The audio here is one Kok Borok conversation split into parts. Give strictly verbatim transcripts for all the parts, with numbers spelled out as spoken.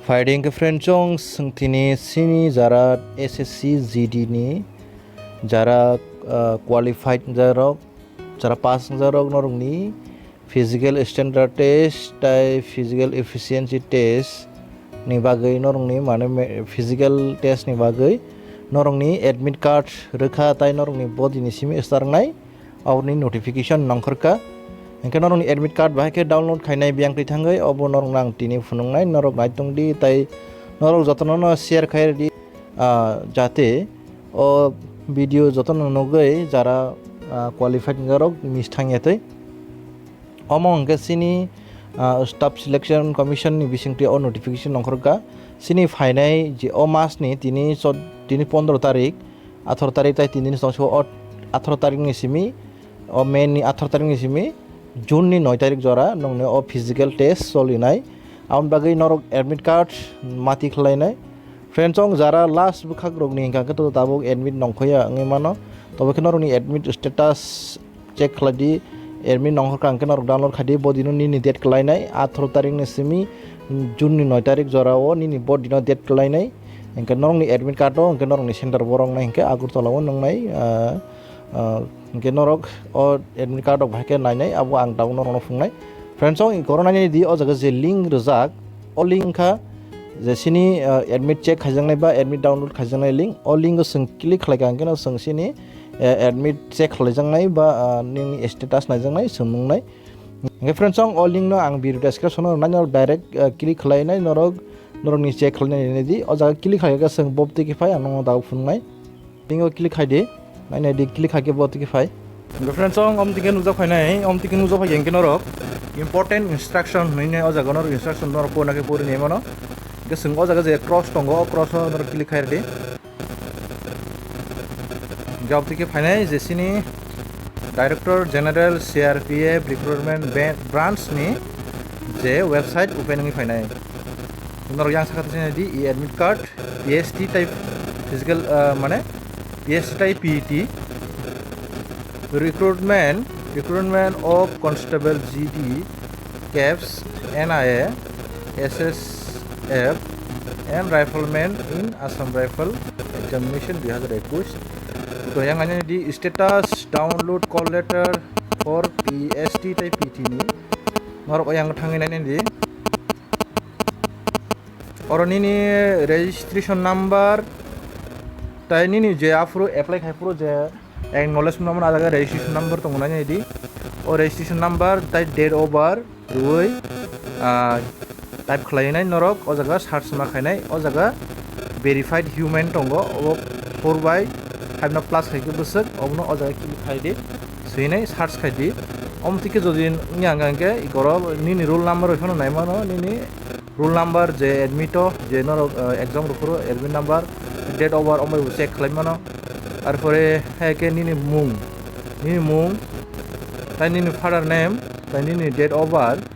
Phaidi hwnkhe friend chong, chwng tini chini jara S S C G D ni jara, ah, qualified wngjakrok, jara pass wngjakrok norokni physical standard test tai physical efficiency test ni bagwi norokni mane me-, physical test ni bagwi norokni admit card rwkha tai norokni body ni simi start wngnai. Aboni notification nongkhorkha. Hingke norokni admit card bahai khe download khainai biyang twi thangwi, obo norokno ang tini phunuknai, norok naitongdi tai norok jotono no share khai rwdi, ah, jate o video jotono nugwi jara, ah, qualified wngjarok miss thangya twi. Omo hingke chini, ah, Staff Selection Commission ni bisingtwi o notification nongkhorkha. Chini phainai je o mas ni tini chod-, tini pondro tarik, atharo tarik tai tin din song o atharo tarik ni simi, o May ni atharo tarik ni simi June ni noi tarik jora nongni o physical test solinai. Aboni bagwi norok admit card mati khlainai. Friend chong jara last bwkhak rokni hingka khe to tabuk admit nongkhoya wngwi mano. Tobo khe norokni admit status check khlai di, admit nongkhorkha hingke norok download khai di, bo dino nini date kwlainai, atharo tarik ni simi June ni noi tarik jora o nini bo dino date kwlainai. Hingke norokni admit card o hingke norokni center bo roknai hingke Agartala o nongnai, ah, ah, hingke norok o admit card rok bahai khe nainai, abo ang tabuk norokno phunuknai. Friends, o koroknani di o jaga je link rijak, o link wngkha je chini, ah, admit check khaijaknai ba admit download khaijaknai link, o link o chwng click khlaikha hingke no chwng chini, eh, admit check khlaijaknai ba, ah, nini status naijaknai, chwng nungnai. Hingke friends, o link no ang video description o rwnai, norok direct, ah, click khlainai, norok, norokni check khlainai di, o jaga click khlaikha chwng bo twi khe phai, ang nokno tabuk phunuknai. Tingo click khai di, nainai di click khai khe bo tiki phai. Hingke friends, chong om tiki nukjak phainai, om tiki nukjak phai hingke norok important instruction hinwi o jaga norok instruction norok purna khe puri nai mano. Hingke chwng o jaga je cross tongo, o cross o norok click khai di. Hingke om tiki phainai je chini Director General C R P F Recruitment Ba-, Branch ni je website open wngwi phainai. Norok yang saka twi di e-admit card, P S T type physical, ah, mane P S T type P E T, recruitment, recruitment of constable G D, caps, N I A, S S F, and rifleman in Assam Rifle examination dui hazar ekush. To yang ani di status download call letter for P S T type P T ni. Norok yang thangwi nai di. Oro nini registration number, tai nini je aphuru apply khai phuru je acknowledgement number, a jaga registration number tongo nai di. O registration number tai date of birth rwui, ah, type khlai nai norok o jaga search ma khainai, o jaga verified human tongo, obo four by five no plus khai khe bwswk, obono o jaga click khai di, swinai search khai di. Omo tike jodi wngya hwnkhe ikorok nini roll number bai phano nai mano, nini roll number je admit o, je norok, eh, exam rw phuru admit number, date of birth, omo bai bo check khlai mano. Arpore hai khe nini mung, nini mung, tai nini father name, tai nini date of birth,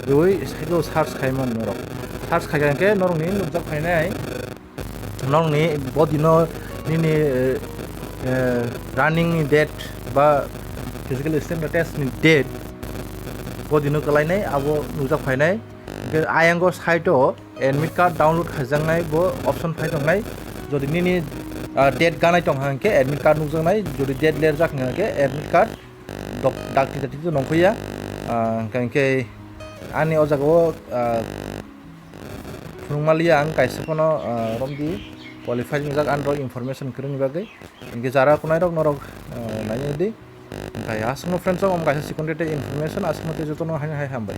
rwi side o search khai mano norok. Search khai khe norokni nukjak phainai, norokni bo dino nini, eh, eh, running ni date ba physical standard test ni date bo dino kwlainai abo nukjak phainai. Hingke ayang o side o admit card download khaijaknai bo option phai tongnai. Jodi nini, ah, date ganai tong hangke admit card nukjaknai, jodi date lerjak hingke admit card dok-, dakti dakti to nongkhuya. Ah, hingke ani o jaga o, ah, phunukma liya ang kaisa phano, ah, romdi qualified wngjak ani rok information kwrwngni bagwi. Hingke jara kunai rok norok, ah, nainai di. Hingke aswkno friends, omo kaisa chikon detail information, aswkno tei jotono hai hai hambai.